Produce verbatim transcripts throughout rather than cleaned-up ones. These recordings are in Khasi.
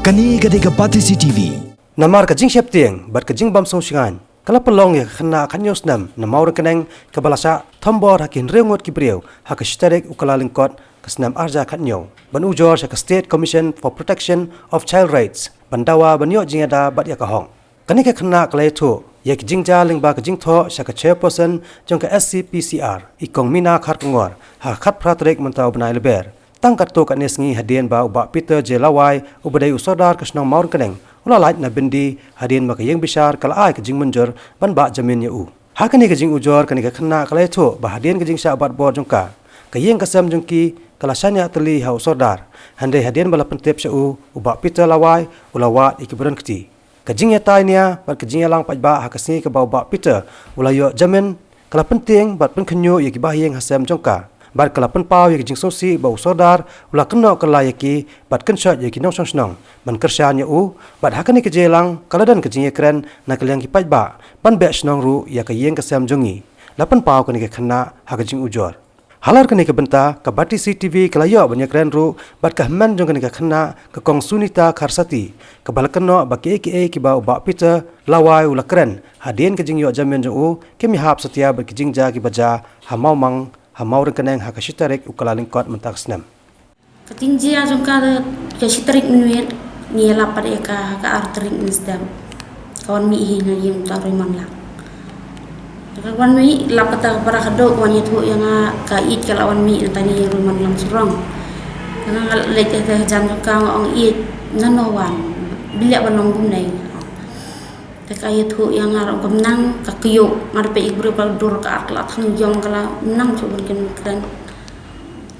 Kane ka dei ka Batesi T V. Namar ka jingsheptieng bad ka jingbym sngewsyngan, ka la pynlong ïa ka khynnah khathynñiew snem na Mawryngkneng kaba la shah thombor ha ki hynriew ngut ki briew ha ka shi tarik u Kyllalyngkot ka snem arhajar khathynñiew, ban ujor sha ka State Commission for Protection of Child Rights ban dawa ban ïoh jingïada bad ïa ka hok. Kane ka khynnah ka la ïathuh ïa ki jingjia lyngba ka jingthoh sha ka chairperson jong ka S C P C R, i Kong Mina Kharkongor, ha ka khatphra tarik mynta u bnai Lber. Tang katto katne sngi hadien ba u Bah Peter J Lawai, uba dei u sordar ka shnong Mawryngkneng, u la lait na byndi hadien ba ka ïing bishar ka la ai ka jingmynjur ban bah jamin ïa u. Ha kane ka jingujor, kane ka khynnah ka la ïathuh ba hadien ka jingshah batbor jong ka, ka ïing ka sem jong ki ka la shaniah tylli ha u sordar. Hynrei hadien ba la pyntip sha u, u Bah Peter Lawai u la wad ïa ki baroh kti. Ka jingïatai nia bad ka jingïalang paidbah ha ka sngi kaba u Bah Peter u la ïoh jamin, ka la pyntieng bad pynkhynñiuh ïa ki bahaïing hasem jong ka. Bad ka la pynpaw ïa ka jingsngewsih ba u sordar u la kynnoh kylla ïa ki bad kynshoit ïa ki nongshong shnong ban kyrshan ïa u, bad ha kane ka jingïalang ka la don ka jingïakren na ka liang ki paidbah ban beh shnong ruh ïa ka ïing ka sem jong ngi, la pynpaw kane ka khynnah ha ka jingujor. Halor kane ka bynta, ka Batesi T V ka la ïoh ban ïakren ruh bad ka hynmen jong kane ka khynnah, ka Kong Sunita Kharsati, kaba la kynnoh ba kiei kiei kiba u Bah Peter Lawai u la kren hadien ka jingïoh jamin jong u, kim ïahap satia bad ki jingjia kiba jia ha Mawmang, ha Mawryngkneng ha ka shi tarik u Kyllalyngkot mynta ka snem. Ka jingjia jong ka, ka shi tarik mynmiet, ngi ïalap pat ïa ka ha ka ar tarik mynstep. Ka wan mih hi na ïing uta u Roymond Lang. Ka wan mih, lap kata ka para khadduh ka wan ïathuh ïa nga, ka ïeit ka la wan mih na tani ïa u Roymond Lang Surong. Ka nga leit ïa ka jan jong ka, nga ong, "Ïeit, ngan wan, bym lah ban long kumne." Te ka ïathuh ïa nga ruh, kam nang, ka kyiuh, nga da peit ïa ka briew ka la dur, ka ar ka la thang ïong, ka la nang shuh ban kren kren.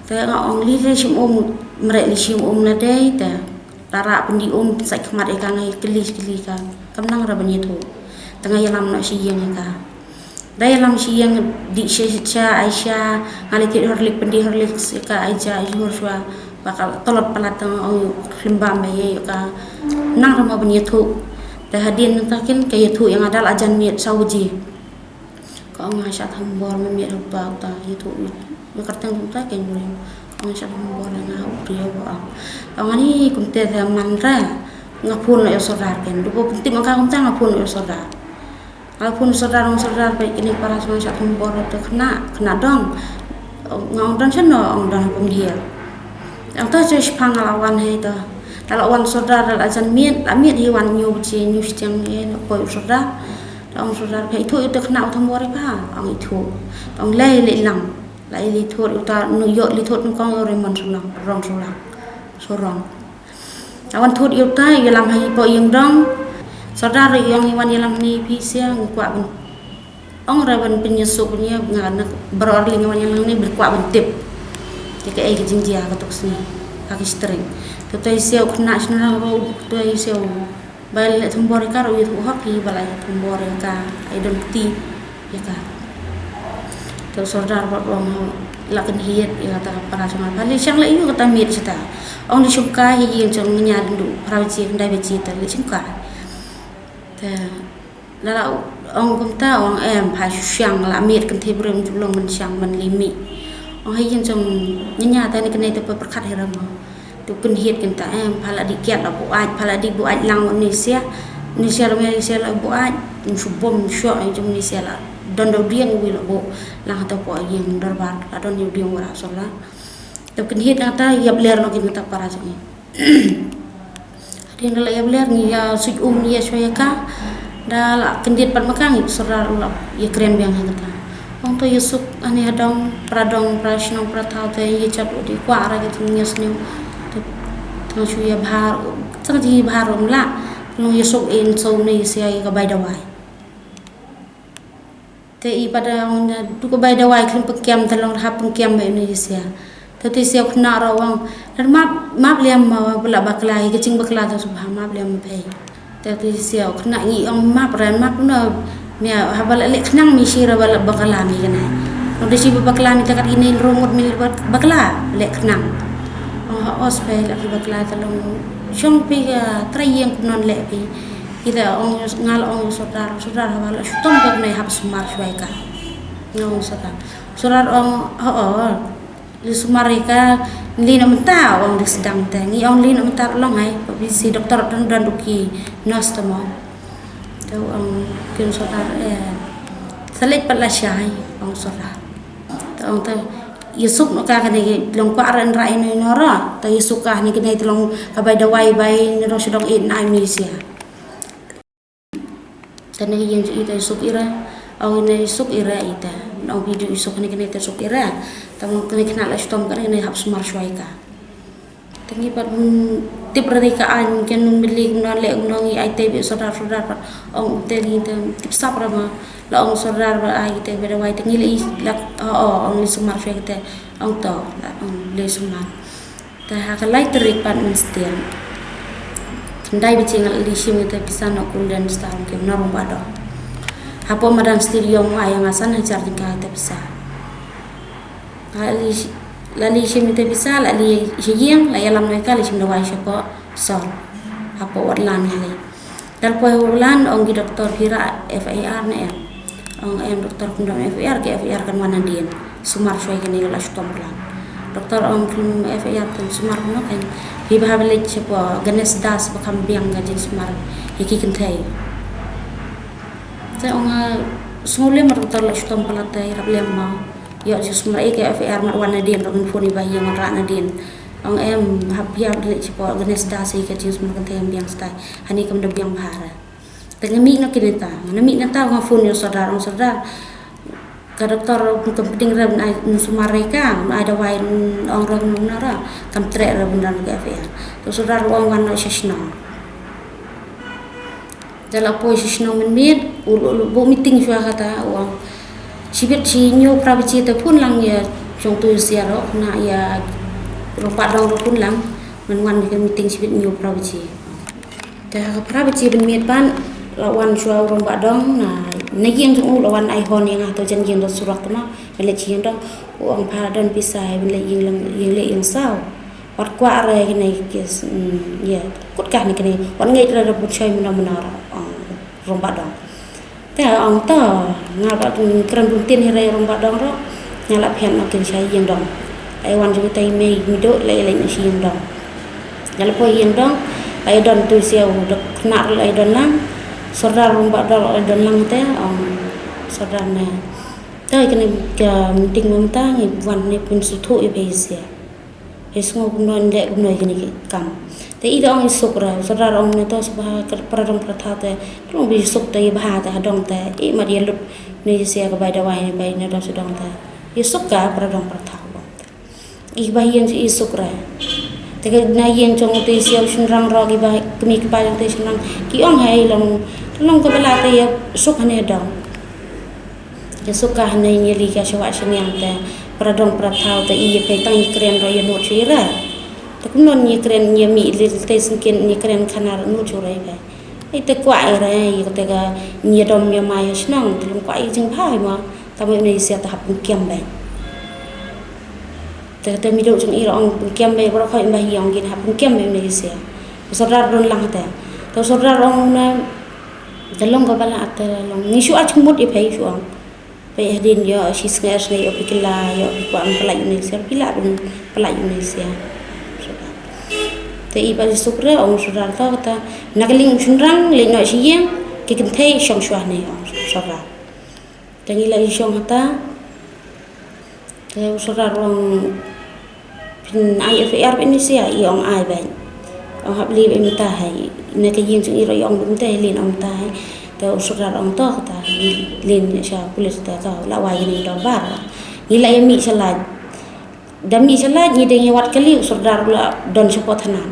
Te nga ong, "Lei lei shim um, mreh lei shim um na dei," te, "Ta rah pyndih um, sait khmat ïa ka, nga ïa kylli kylli ka. Kam nang ruh ban ïathuh." Te nga ïalam noh sha ïing ïa ka. Da ïalam sha ïing, dih sha sha, ai sha, nga leit thied Horlicks, pyndih Horlicks ïa ka, ai ja, ai jhur shuwa. Ba ka tlot palat, te nga ong, "Khlem bam ba ïa ka." Nang ruh mo ban ïathuh. Te hadien nangta kin ka ïathuh ïa nga da la jan miet saw baje. Ka ong, "Nga shah thombor mynmiet ha uta, uta ïathuh ïa, ïa kyrteng uta, keiñ briew." Ka ong, "Nga shah thombor ïa nga u briew," ka ong. Ka ong, "Ani kumte te man re, nga phone ïa u sordar ken." Dup pyntip ma ka kumta, nga phone ïa u sordar. Nga phone sordar, ong sordar, peit kine para shnong shah thombor ïa uta khynnah, khynnah dong. Nga ong, "Don shano?" Ong, "Don ha Pamdih." Ong, "To, to, shiphang, nga la wan hi to." Da la wan sordar, da la jan miet, la miet hi wan hynñiew baje, hynñiew shiteng hi, la poi u sordar. Da ong sordar, "Phi ithuh ïa uta khynnah u thombor ïa pha?" Ong, "Ithuh." Da ong, "Lei leit lang." La ïa leit thud ïa uta, nu ïoh leit thud, nu kong ïoh Raymond Surong, Rong Surong. Surong. La wan thud ïa uta, ïalam ha i poh ïing dong. Sordar ruh i ong, "Ngi wan ïalam hangne phi sha, ngi kwah ban, ong ra ban pynïasuk pynïa, nga na baroh arliang ngi wan ïalam hangne, ba kwah ban tip ïa kaei ka jingjia ha kato ka sngi, ha ka shi tarik." Te uta i sha u khynnah shynrang ruh, uta i sha u ba leh thombor ïa ka ruh, ïathuh hok hi ba la ïa thombor ïa ka, ai don kti ïa ka. Te u sordar pat u ong, "La kynhied ïa kata ka para jong nga." Pha leit shang leh ïa kata miet shata. Ong, "Leit shongkai ha ïing jong nga, ïa dang duh phra baje, khyndai baje, te leit shongkai." Te la la ong kumta, ong, "Em, pha shu shang, la miet kynthei briew, ym ju long ban shang ban leit mih." Ong, "Ha ïing jong nga, ïa te ne kane te pyrkhat hi ra mo." Te u kynhied kynta, em, pha la dih kiad la buaid, pha la dih buaid lang wan ne sia. Ne sia, ne sia la buaid, ym shu bom shoh, em, jong ne sia la don da u dieng uwei la buh lang hato poh ïing dorbar, la don ïa u dieng wara sordar. Te u kynhied kynta, ïap ler noh kynta para jong ngi. Hadien da la ïap ler, ngi ïa suit um ïa shuwa ïa ka. Da la kyndit pat ma ka, ngi sordar la ïa kren biang ha kata. Ong, "To ïa suk hangne ha dong, para dong, para shnong, para thaw te ïa jot u dei kwah ra ka jingïasniew." Te tang shu ïa bha, tang jingïa bha ruh ym lah. Long ïa suk in so ne ïa sia ïa ka bai dawai. Te i pat da ong, "Du ka bai dawai khlem pynkiam, te long hap pynkiam ba ïa ne ïa sia." Te te sia u khynnah ruh u ong, "Lada map, map liam ma ba la bakla, hi ka jingbakla te shu bha, map liam ma phi." Te te sia u khynnah ngi ong, "Map re, map no, mia haba la leh khnang mi shi ra ba la bakla mi kane. Nang da shi ba bakla mi te kat ine ruh ngut mi la bakla, leh khnang." Ong, "Ha os phi la bakla te long shong phi ka trai ïing kumno leh phi." Ida ong, nga la ong sordar, sordar haba la shu tom ka kane hap sumar shuwa ïa ka. Nga ong sordar. Sordar ong, "Ha o." Li sumar ïa ka, li na mynta, ong li sdang te. Ngi ong li na mynta long ai, pa bisi doktor don don duki nurse te mo. Te ong kin sordar, eh, sa leit pat la shai, ong sordar. Te ong te, ïa suk noh ka kane, long kwah ran rai no no ra. Te ïa suk ka kane kane te long ka bai dawai bai ne ro sdong in ai mi sia. Te ne ïa suk ira, ong ne suk ira ita. Ong bi ju suk ne kane te suk ira. Te mo kane khnat la stom kane ne hap sumar shwai ka. Te ngi pat, mm, tip ra ka aiñ ken nun bili kumno leh kumno ngi ai te bi sordar sordar pat. Ong te ngi te tip sap ra ma. La ong sordar ba ai te ba dawai te ngi la i la, oh, oh, ong li sumar shwai te. Ong to, la ong li sumar. Te ha ka lai tarik pat mynstep. Khyndai baje nga la li shim ïa te pisa na Golden Star ong kem na Rangbah Dong. Hapoh madan stadium nga ïa nga san hajar tyngka ïa te pisa. Nga la li, la li shim ïa te pisa, la li sha ïing, la ïalam noh ïa ka, la shim dawai shapoh Sor. Hapoh Watlan nga leit. Te la poi Watlan, ong ki doktor phi rah F I R ne em. Ong em doktor, khlem don F I R, ka F I R kan wan nadien. Sumar shwai kane ka la shitom palat. Doktor ong khlem F I R kan sumar kumno kan. Phi bha ban leit shapoh Ganesh Das ba kham biang ka jingsumar ïa ki kynthei. Te ong, ah, sngew lem ma doktor la shitom palat te, ïarap lem ma. Ïoh jingsumar ïa ka F I R mat wan nadien, ruh ngan phone ïa ba ïa ngan rah nadien. Ong em, hap ïa leit shapoh Ganesh Das ïa ka jingsumar kynthei, ym biang stai. Hani kam da biang bha re. Te nga mih na ki neta, nga mih neta nga phone ïa u sordar, ong sordar. Ka doktor kam pdeng re ban ai, sumar ïa ka, ban ai dawai, ong re kumno re, kam treh re ban don ka F I R. Te u sordar u ong wan noh sha shnong. Te la poi sha shnong mynmiet, u la, u la buh meeting shuwa kata, u ong. Shibit shi hynñiew phra baje te phone lang ïa jong tu sia ruh, na ïa Rangbah Dong ruh phone lang, men wan ka meeting shibit hynñiew phra baje. Te ha ka phra baje ban miet pat, la wan shuwa u Rangbah Dong, na, na ïing jong u la wan ai hon ïa nga to jan ïing dong surok te ma, ban leit sha ïing dong, u ong pha don pisa, ban leit ïing lang, ïing leh ïing saw. Wat kwah re kine ki, mm, ïa, kut kane kine, wat ngeit re re bun shai mynno mynno re, ong Rangbah Dong. Te ong to, nga ba kren bun tin hi re Rangbah Dong ruh, nga la phet noh kin sha ïing dong. Ai wan jong tai mei mido la ïa leit noh sha ïing dong. Nga la poi ïing dong, la ïa don tu sia u dok khynnah la ïa don lang, sordar Rangbah Dong la ïa don lang te, ong sordar ne. Te kane ka meeting mynta ngi wan ne pynsngewthuh ïa phi sia. Phi sngew kumno, leh kumno ïa kine ki kam. Te i da ong i suk ra, u sordar ong ne to sbha ka para dong para thaw te. Long bi suk te i bha te ha dong te. I mat ïa lut ne sia ka bai dawai ne bai ne dong sdong te. I suk ka para dong para thaw. I ba ïeng i suk ra. Te ka na ïeng jong te sia u shynrang ro ki ba kmie kpa jong te shynrang. Ki ong hai long, long ka ba la te ïa suk hane dong. Ïa suk ka hynne ïa li ka shuwa shaniang te para dong para thaw te i ïa pei tang ïa kren ro ïa nud shu ïa ra. Te kumno ïa kren ïa mih li te sngkien ïa kren khana nud shu ra ïa pei. Ai te kwah ïa ra ïa te ka ïa dom ïa mai ïa shnong te lum kwah ïa jingbha ïa ma. Te mo ïa sia te hap pynkiam bai. Te te mi dok jong i ra ong pynkiam bai bro khoi bai ïa ong gin hap pynkiam bai ïa sia. Sordar don lang te. Te sordar ong na Te long ka ba la te long ngi shu ach mut ïa phi shu ong. Phi hadien ïa shi sngi ar sngi ïa phi kylla ïa phi kwah ban pyllait ïa u Nongsiar phi lah ban pyllait ïa u Nongsiar. Te i ba suk re ong sordar to kata na ka liang u shynrang leit noh shi ïing ki kynthei shong shuwa ne ong sordar. Te ngi la i shong hata. Te u sordar u ong phin ai F I R bad ïa u Nongsiar i ong ai bad. Ong hap leit bad mynta hai. Na ka ïing jong i ruh i ong bad mynta hai leit ong mynta hai. Te u sordar ong to kata leit sha pulit te to la wai ïa ngi dorbar. Ngi la ïa mih sha lait. Da mih sha lait ngi dang ïa wad kali u sordar u la don shapoh thanat.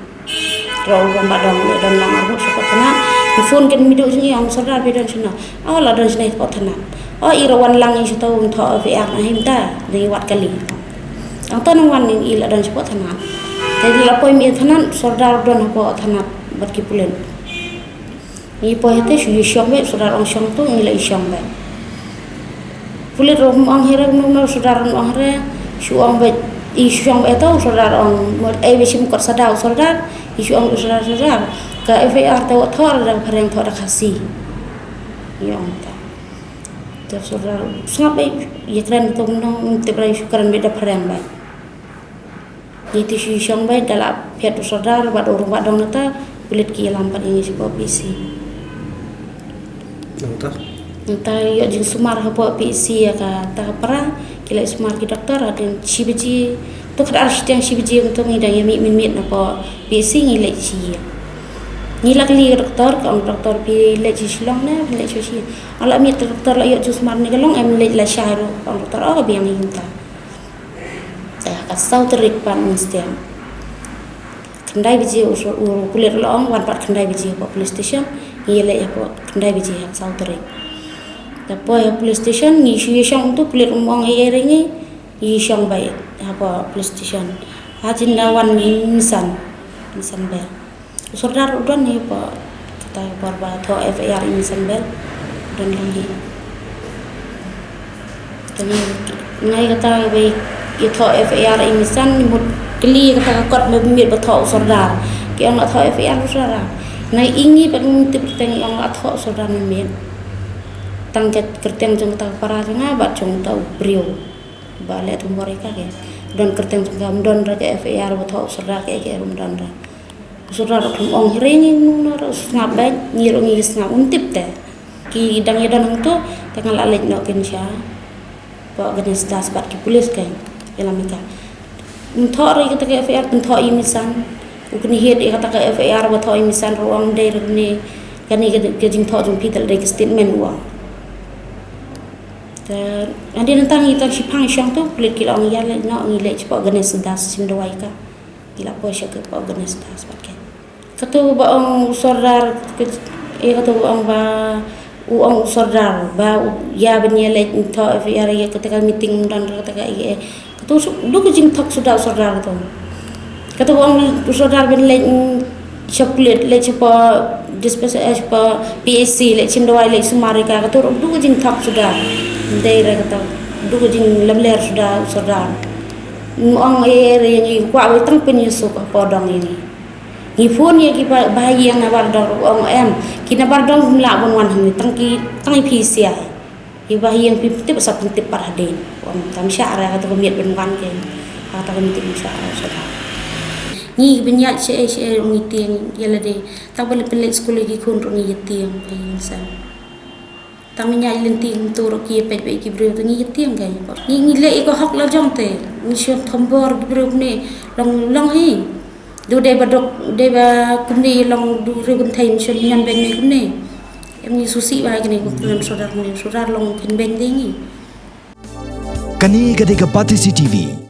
Ruh u Rangbah Dong u la don lang ar ngut shapoh thanat. Ngi phone ken mi dok jong i ong sordar phi don shano. O la don shane shapoh thanat. O i ruh wan lang i shato un thoh F I R na hi mynta dang ïa wad kali. Ong to nang wan i la don shapoh thanat. Te la poi mih thanat sordar don hapoh thanat bad ki pulit. Ngi poi hate shu ïa shong bad sordar ong shong tu ngi la ïa shong bad. Pulit ruh ym ong hi re kumno kumno sordar ym ong hi re shu ong bad i shu shong bad tu sordar ong mut ei ba shim kot sada u sordar i shu ong sordar sordar ka F I R te wat thoh da phareng thoh da Khasi. Ïa ong ta. Te sordar sngap bad ïa kren tu kumno ym tip re shu kren bad da phareng bad. Ngi te shu shong beit da la phet u sordar bad u rangbah dong nangta, pulit ki ïalam pat ïa ngi shapoh P C. Nangta? Nangta ïoh jingsumar hapoh P C ïa kata ka para, ki la sumar ki doktor, hadien shi baje, to khatar shiteng shi baje, to ngi dang ïa mih mynmiet napoh P C ngi leit shi ïing. Ngi la kylli ka doktor, ka ong doktor phi leit shi Shillong ne, phi leit shi shi. Ong la miet doktor la ïoh jingsumar ne ka long em leit la shai ruh, ka ong doktor oh ka biang ïa ngi mynta. Te ka saw tarik pat mynstep. Khyndai baje u, u pulit la ong wan pat khyndai baje hapoh police station. Ngi leit hapoh khyndai baje ha saw tarik. Te poi ha police station ngi shu ïa shong tu pulit um ong ei ei re ngi. Ngi shong beit hapoh police station. Ha jin da wan ngi mynsan. Mynsan bel. U sordar u don hi hapoh kata ka por ba thoh F I R i mynsan bel. U don lang hi. Te ngai, ngai kata ka ba ïa thoh F I R i mynsan, mut kylli kata ka kot mynmiet ba thoh u sordar. Ki ong la thoh F I R u sordar. Ngai i ngi pat ngim tip kyrteng, i ong la thoh u sordar mynmiet. Tang ka kyrteng jong kata ka para jong nga bad jong uta u briew ba leh tumbor ïa ka ke. Don kyrteng jong ka, ym don re ka F I R ba thoh u sordar, kaei kaei ruh ym don re. U sordar ruh um ong hi re ngi, ngi ruh sngap beit, ngi ruh ngi sngap, um tip te. Ki dang ïa don hangto, te nga la leit noh kein sha poh Ganesh Das bad ki pulit kein, ïalam ïa ka. Um thoh re kata ka F I R, pynthoh i mynsan. U kynhied ïa kata ka F I R ba thoh i mynsan ruh ym dei re kane, kane ka, ka jingthoh jong phi, te la dei ka statement u ong. Te hadien nangta ngi tang shipang shong tu, pulit ki la ong ïa leit noh, ngi leit shapoh Ganesh Das shim dawai ka. Ngi la poi sha ka poh Ganesh Das bad ka. Katu ba ong u sordar, ka, eh, katu ba ong ba, u ong u sordar ba u ïa ban ïa leit thoh F I R ïa kata ka meeting ym don re kata ka, eh, katu su, dei ka jingthok suda u sordar katu. Katu ba ong u sordar ban leit, mm, sha pulit, leit shapoh dispatch, eh, shapoh P H C, leit shim dawai, leit sumar ïa ka, katu ruh dei ka jingthok suda. Dei re katu, dei ka jinglamler suda u sordar. Ym ong ei ei re ïa ngi, kwah wei tang pynïasuk hapoh dong ïa ngi. Ngi phone ïa ki ba, ba ïeng na Bardong ruh ong em. Ki na Bardong kim lah ban wan hangne, tang ki, tang i phi sia. Ki ba ïeng phi tip sa pyntip pat hadien. Ong kam shah re kata ka miet ban wan kein. Kata ka miet kim shah re sha. Ngi ban ïaid shaei shaei ruh ngi tieng ïa lade. Tang ba la pynleit skul ïa ki khun ruh ngi ïa tieng ka ïing sem. Tang ngi ïaid lynti kumto ruh ki ïa peit beit ki briew te ngi ïa tieng kein. Ngi, ngi leh ïa ka hok la jong te. Ngi shon thombor ki briew kumne. Long, long hi. Du dei ba dok, dei ba kumne long du briew kynthei ngi shon ñiam beiñ ne kumne. Em ngi sngewsih ba kane ka kren sordar kumne. Sordar long kynbeiñ de ngi. Kane ka dei ka Batesi T V.